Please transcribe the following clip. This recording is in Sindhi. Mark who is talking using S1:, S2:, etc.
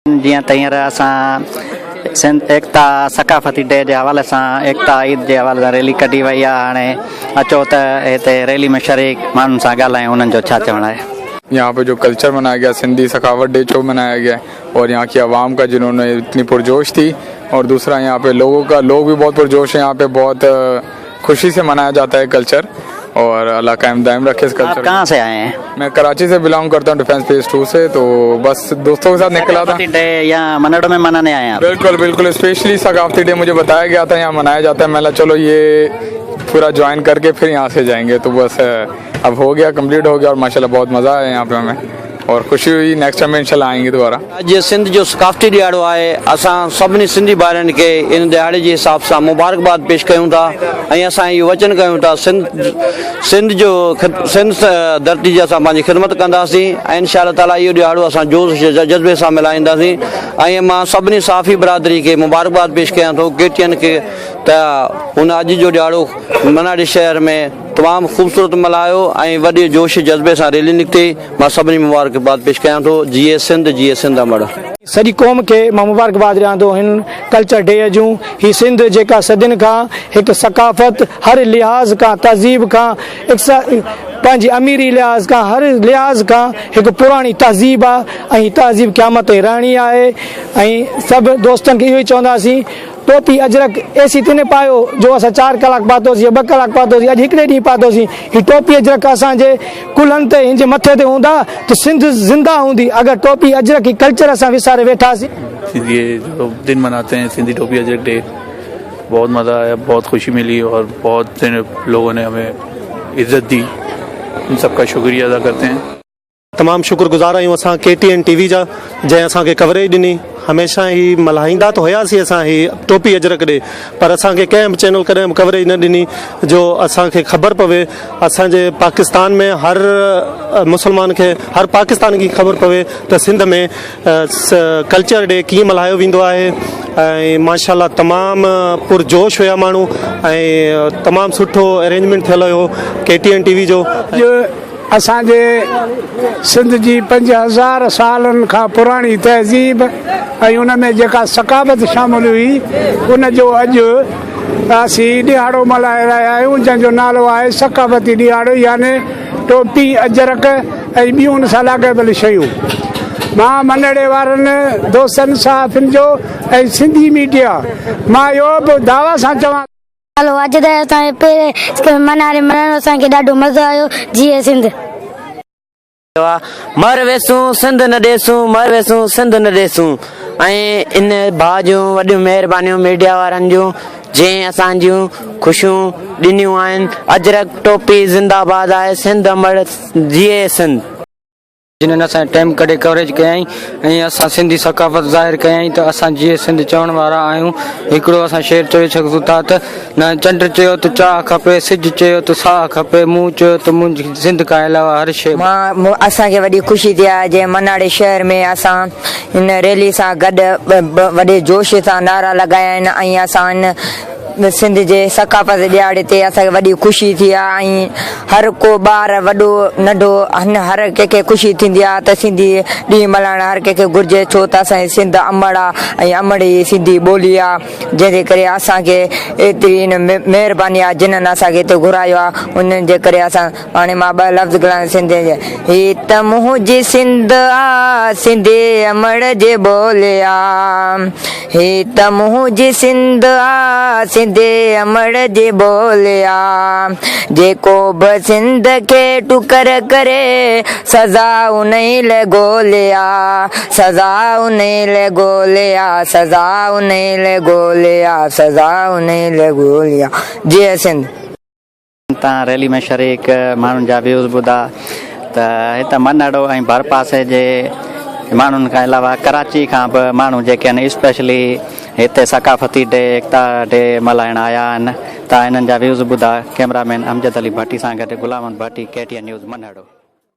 S1: جيئن ته هينئر اسان سنڌ ايڪتا ثقافتي ڊي جي حوالي سان ايڪتا عيد جي حوالي سان ريلي ڪڍي وئي آهي هاڻي اچو ته هتي ريلي ۾ شريڪ ماڻهن سان ڳالهايون انهن جو ڇا چوڻ آهي.
S2: يهان پي جو ڪلچر منايا گيا سنڌي ثقافت ڊي ڇو منايا گيا اور يهان ڪي عوام ڪا جنهون ني اتني پرجوش ٿي اور دوسرا يهان پي لوگو ڪا لوگ بي بهت پرجوش هي يهان پي بهت خوشي سي منايا جاتا هي ڪلچر اور الله قائم دائم رکي اس ڪلچر
S1: آپ ڪهان سي آئي هين؟
S2: مين ڪراچي سي بلانگ ڪرتا هون ڊفينس فيز 2 سي تو بس دوستو ڪي ساٿ نڪلا ٿا.
S1: ثقافتي ڊي يهان منهڙو ۾ مناني آئي هين آپ؟
S2: بلڪل بلڪل اسپيشلي ثقافتي ڊي مجهي بتايا گيا ٿا يهان منايا جاتا هي مين لا چلو يي پورا جوائن ڪر ڪي پھر يهان سي جائين گي تو بس اب هو گيا ڪمپليٽ هو گيا اور ماشاءالله بهت مزا آيا يهان پي همي اور خوشي هئي نيڪسٽ ٽائيم انشاء الله آئين گي دوباره.
S3: اڄ سنڌ جو ثقافتي ڏهاڙو آهي، اسان سڀني سنڌي ڀائرن کي ان ڏهاڙي جي حساب سان مبارڪباد پيش ڪيون ٿا ۽ اسان اهو وچن ڪيون ٿا سنڌ سنڌ جو سنڌ ڌرتي جي اسان پنهنجي خدمت ڪنداسين ۽ انشاء الله تعالي اهو ڏهاڙو اسان جوش جذبي سان ملهائينداسين ۽ مان سڀني صحافي برادري کي مبارڪباد پيش ڪيان ٿو ڪي ٽي اين کي ته هن اڄ جو ڏهاڙو مناڙي شهر ۾ تمام خوبصورت ملهايو ۽ وڏي جوش جذبي سان ريلي نڪتي مان سڀني مبارڪباد پيش ڪيان ٿو جيئي سنڌ جيئي سنڌ امڙ.
S4: سڄي قوم کي مان مبارڪباد ڏيان ٿو هن ڪلچر ڊي جون هي سنڌ جيڪا صدين کان هڪ ثقافت هر لحاظ کان تهذيب کان پنهنجي اميري لحاظ کان هر لحاظ کان هڪ پراڻي تهذيب آ ۽ هي تهذيب قيامت تائين رهڻي آهي ۽ سڀ دوستن کي اهو ئي چونداسين ٽوپي اجرڪ ايسي تنهن پايو جو اسان چار ڪلاڪ پاتوسين يا ٻه ڪلاڪ پاتوسين اڄ هڪڙي ڏينهن پاتوسين هي ٽوپي اجرڪ اسان جي ڪلهن تي هن جي مٿي تي هوندا ته سنڌ زنده هوندي اگر ٽوپي اجرڪ هي ڪلچر اسان وساري ويٺاسين.
S5: سنڌي جو دن مناتے ہیں سنڌي ٽوپي اجرڪ ڊي بہت مزا آیا بہت خوشي ملي اور بہت لوگوں نے ہمیں عزت دی ان سب کا شکریہ ادا کرتے ہیں.
S6: تمام شڪر گذار آهيون اسان ڪي ٽي اين ٽي وي جا جنهن اسان کي ڪوريج ڏني هميشه هي ملهائيندا ته هياسين اسان هي ٽوپي اجرڪ ڏي پر اسان کي ڪنهن به چينل ڪڏهن به ڪوريج نه ڏني جو اسان کي خبر پوي اسان جي پاڪستان ۾ هر مسلمان کي هر پاڪستاني کي خبر پوي ته سنڌ ۾ ڪلچر ڊي ڪيئن ملهايو ويندو آهي ۽ ماشاء الله تمام پرجوش هيا ماڻهو ۽ تمام سٺو ارينجمينٽ ٿيل هيو ڪي ٽي اين ٽي وي جو.
S7: اسان جي سنڌ جي 5000 سالن کان پراڻي تهذيب ۽ ان ۾ جيڪا ثقافت شامل هئي ان جو اڄ اسين ڏهاڙو ملهائي رهيا آهيون جنهن جو نالو آهي ثقافتي ڏهاڙو يعني ٽوپي، اجرڪ ۽ ٻيون ان سان لاڳاپيل شيون. مان منهڙي وارن دوستن صحافين جو ۽ سنڌي ميڊيا مان اهو به دعويٰ سان چوان
S8: هلو اڄ ته اسان جي پهرين مناري ملهائڻ اسان کي ڏاڍو مزو آيو جيئي سنڌ.
S9: مر ويسون سنڌ نه ڏيسون مر ويسون سنڌ نه ڏيسون ۽ ان ڀاء جون وڏيون مهربانيون ميڊيا وارن جون جنهن اسان جون خوشيون ڏنيون آهن اجرڪ ٽوپي زنده باد آهي سنڌ امڙ جيئي سنڌ.
S10: جنھن اسان جي ٽائيم ڪڍي ڪوريج ڪيائين ۽ اسان سنڌي ثقافت ظاھر ڪيائين ته اسان جيئي سنڌ چوڻ وارا آھيون ھڪڙو اسان شعر چئي سگھون ٿا ته نه چنڊ چيو ته چاھ کپي سج چيو ته ساھ کپي مون چيو ته منھنجي سنڌ کان علاوه ھر شيء
S11: مان اسان کي وڏي خوشي ٿي آهي جنهن مناڙي شهر ۾ اسان هن ريلي سان گڏ وڏي جوش سان نعرا لڳايا آهن ۽ اسان هن سنڌ جي ثقافت ڏهاڙي تي اسان کي وڏي خوشي ٿي آهي ۽ هر ڪو ٻار وڏو ننڍو هن هر ڪنهن کي خوشي ٿيندي آهي ته سنڌي ڏينهن ملهائڻ هر ڪنهن کي گهرجي ڇو ته اسان جي سنڌ امڙ آهي ۽ امڙ ئي سنڌي ٻولي آهي جنهن جي ڪري اسان کي ايتري مهرباني آهي جنھن اسان کي هتي گهرايو آهي انهن جي ڪري اسان هاڻي مان ٻه لفظ ڳالهايان سنڌي جا هي ته منهنجي سنڌ آ سنڌي امڙ جي ٻولي آ هي ته منهنجي سنڌ آ سنڌي امڙ جي ٻولي آ جيڪو به سنڌ کي ٽڪر ڪري سزا انهي لئه گولي آ سزا انهي لئه گولي آ سزا انهي لئه گولي آ سزا انهي لئه گولي آ جيئي سنڌ.
S1: تان ريلي ۾ شريڪ ماڻهن جا ويوز ٻڌا ته هت منهڙو ۽ ڀرپاسي جي ماڻهن کان علاوه ڪراچي کان به ماڻهو جيڪي آهن اسپيشلي هتي ثقافتي ڊي ايڪتا ڊي ملهائڻ آيا آهن تان هنن جا ويوز ٻڌا ڪئميرا مين امجد علي ڀٽي سان گڏ Ghulam Muhammad Bhatti K T N news Manhro.